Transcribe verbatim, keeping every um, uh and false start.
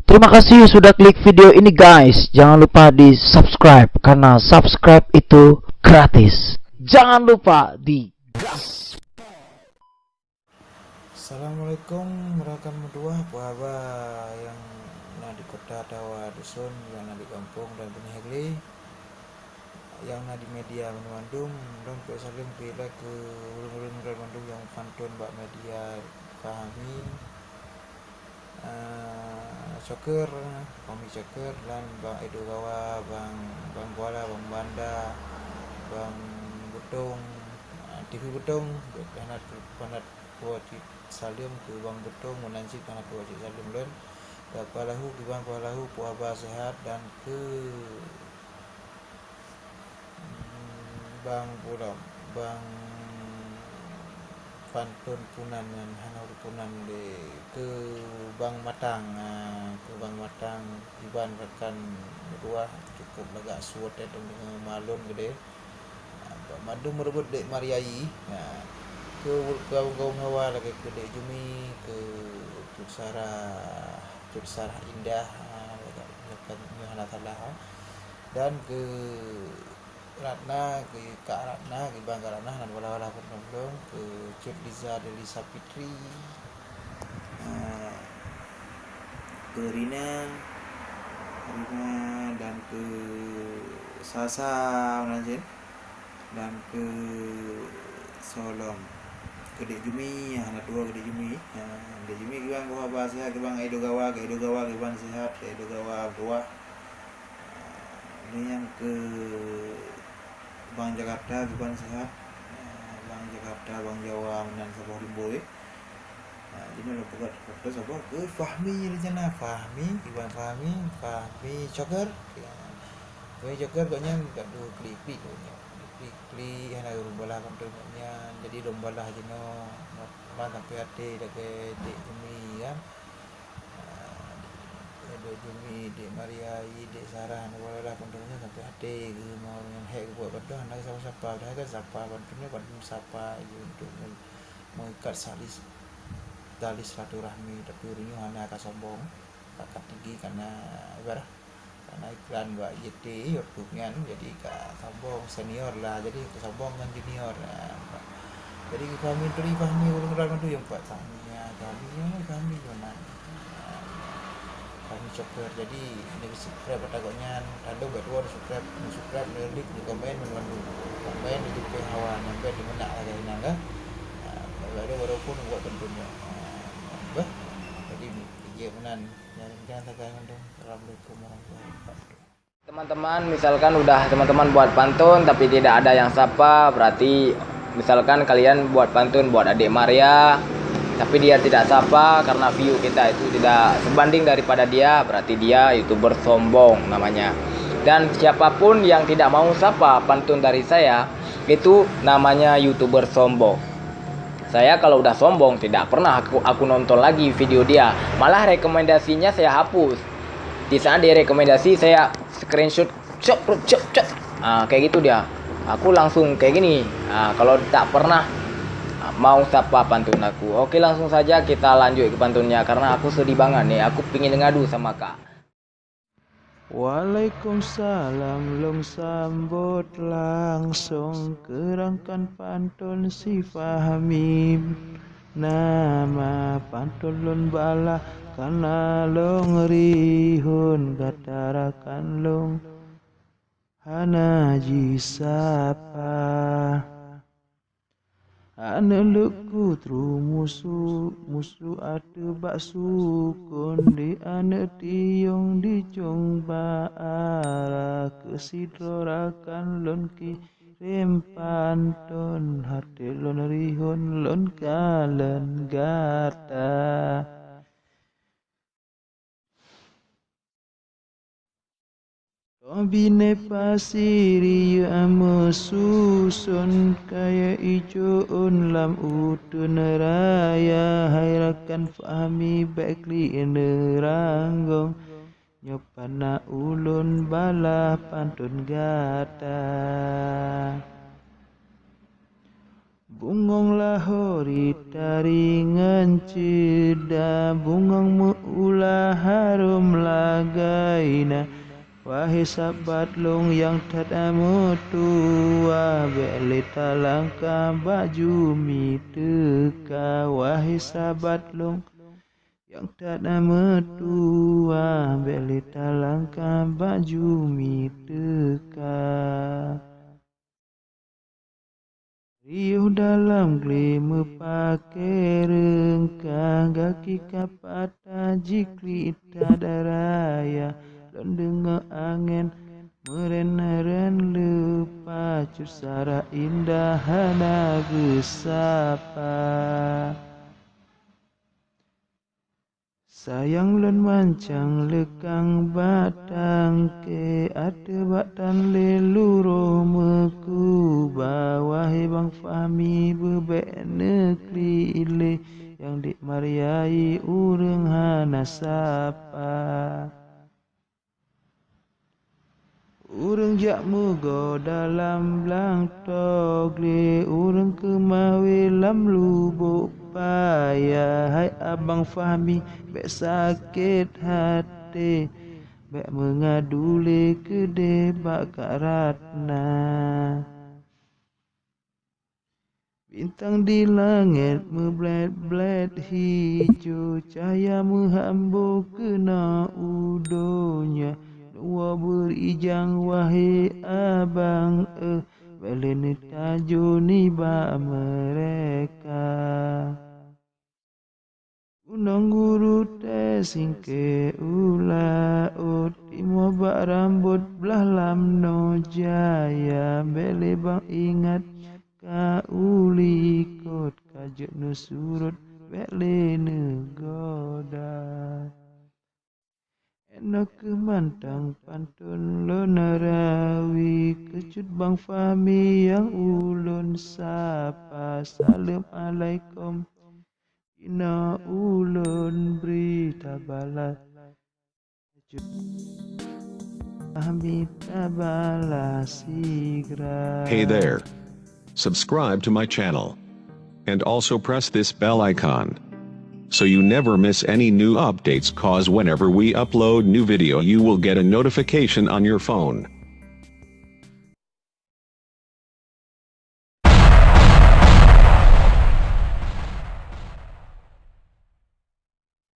Terima kasih sudah klik video ini, guys. Jangan lupa di subscribe karena subscribe itu gratis. Jangan lupa di gas. Assalamualaikum rakan meutuah, peue haba nyang na di kota atawa dusun, nyang na di gampông dan binéh glé, nyang na di media banmandum, lôn peusaleuem keu keu ureuëng-ureuëng banmandum nyang pantôn bak media Fahmi, eh, Coker, Fahmi Coker dan Bang Edo Gawa, Bang, Bang Kuala, Bang Banda, Bang Butong, eh, T V Butong, hana, hana Kuwajib saleuem keu Bang Butong, meunan cit hana kuwajib saleuem lôn. Keu Palahu, keu Bang Palahu, peue haba seuhat dan keu Bang Pulam, Bang pantôn punan nyan hana ureuëng punan lé, keu Bang Matang, ah, keu Bang Matang, kiban rakan meutuah, cukup lagak su watée teungoh malôn keudeh. Mandum meureubeut Dek Mariai. Ha. Keu, keu gaum hawa lagée keu Dek Jumi, keu Cut Sarah, Cut Sarah Indah, ha, bukan nyoe hana salah, ha. Dan keu Ratna, keu Kak Ratna, keu Bang Kak Ratna, dan wala-wala pun keu Cut Liza, Dek Liza Fitri. Ha. Keu Rina, Rina dan keu Sasa, meunan cit. Dan keu Solom. Keu Dek Jumi, hana tuwoe keu Dek Jumi. Ha, Dek Jumi kiban, keu haba seuhat, kiban Edo Gawa, keu Edo Gawa, kiban seuhat, keu Edo Gawa tuwoe. Ha, lheueh nyan keu Bang Jakarta, kiban seuhat. Ha, Bang Jakarta, Bang Jawa, meunan saboh Rimbo, eh. Ha, jinoe lôn peugah foto saboh keu Fahmi rencana. Fahmi, kiban Fahmi, Fahmi Coker. Fahmi Coker gobnyan ka dua klik-klik gobnyan. Klik-klik hana ureuëng balah pantôn gobnyan. Jadi lôn balah jinoe, ban sampai até lagée Dek Jumi kan. Ha, Dek Jumi, Dek Mariai, Dek Sarah, hana ureuëng balah pantôn gobnyan sampai até geuh, mau nyang hék geubuet pantôn hana sapa-sapa. Padahai kan sapa pantôn nyoe, pantôn sapa je untuk meuikat tali, tali silaturahmi, tapi ureuëng nyoe hana ka sombong, ka, ka tinggi, karena ibarat, karena iklan bak I G T YouTube nyan, jadi ka sombong senior lah, jadi ka sombong ngon junior. Nah, jadi Fahmi turi Fahmi ureuëng ran mandum nyang pat Fahmi, ya, Fahmi nyoe, Fahmi nyoe nan. Fahmi Coker. Jadi, neusubscribe ata gobnyan, tandong bak tuwoe neusubscribe, neusubscribe, neulik, neukomen, neubantu. Komen, neutupée hawa, nyang bèk teumeunak lagèe inan kan. Ha, baru, baru pun buat tentunya. Ha, beuh. Jadi, jeuet meunan. Nyan kan sagai mandum. Assalamualaikum warahmatullahi wabarakatuh. Teman-teman, misalkan udah teman-teman buat pantun tapi tidak ada yang sapa, berarti misalkan kalian buat pantun buat Adik Maria, tapi dia tidak sapa karena view kita itu tidak sebanding daripada dia, berarti dia YouTuber sombong namanya. Dan siapapun yang tidak mau sapa pantun dari saya, itu namanya YouTuber sombong. Saya kalau udah sombong, tidak pernah aku, aku nonton lagi video dia. Malah rekomendasinya saya hapus. Di saat dia rekomendasi, saya screenshot, cop, cop, cop. Ah, kayak gitu dia. Aku langsung kayak gini. Ah, kalau tak pernah, ah, mau sapa pantun aku. Oke, langsung saja kita lanjut ke pantunnya karena aku sedih banget nih. Aku pingin ngadu sama Kak. Waalaikumsalam, lôn sambot langsong keu rakan pantun si Fahmi. Nama pantun lôn balah kana lôn rihon gata rakan lôn hana jisapa. Aneuk leuku tru musu, musu ateueh bak sukon di aneuk tiong di cong ba ara keu sidroe rakan lôn kirém panton, até lôn rihon lôn kalon gata. Toh binéh pasi riyuek meususon kayèe ijo ôn lam uteuen raya, hai rakan Fahmi bèk klik neuranggong. Nyoe pana ulôn balah panton gata. Bungöng lahori tari ngon ceuda, bungöng meu-ula harôm lagèe na. Wahé sabat lôn nyang that meutuwah, bèk lé talangkah bak jumi teuka. Wahé sabat lôn nyang that meutuwah, bèk lé talangkah bak jumi teuka. Riôh dalam glé meupakè reungkah, gaki ka patah jiklik that raya. Lôn deungö angén meurén-rén leupah, cut sara indah hana geusapa. Sayang lôn mancang leukang bak tangke, ateueh bak tan lé luroh meukuba. Wahé Bang Fahmi, beubèk neuklik lé, nyang dek Mariai ureueng hana sapa. Ureueng jak meugo dalam blang toglé, ureueng keumawé lam lubôk paya. Hai Abang Fahmi, bèk sakét até, bèk meungadu lé keudéh bak Kak Ratna. Bintang di langét meublét-blét hijo, cahya meuhambo keunoe u donya. Neuwoe beurijang wahé abang, eh, bèk lé neutajo nibak meureka. Gunong Guru teuh singkée u laôt, timoh bak rambot blah lam noe jaya, bèk lé bang ingat ka u likot, ka jeuet neusurot bèk lé neugoda. Inoe kheueh mantong pantôn lôn rawi, keu cut Bang Fahmi nyang ulôn sapa, saleuem alaikum. Inoe ulôn bri tabalah, cut Fahmi tabalah sigra. Hey there. Subscribe to my channel. And also press this bell icon, so you never miss any new updates, 'cause whenever we upload new video, you will get a notification on your phone.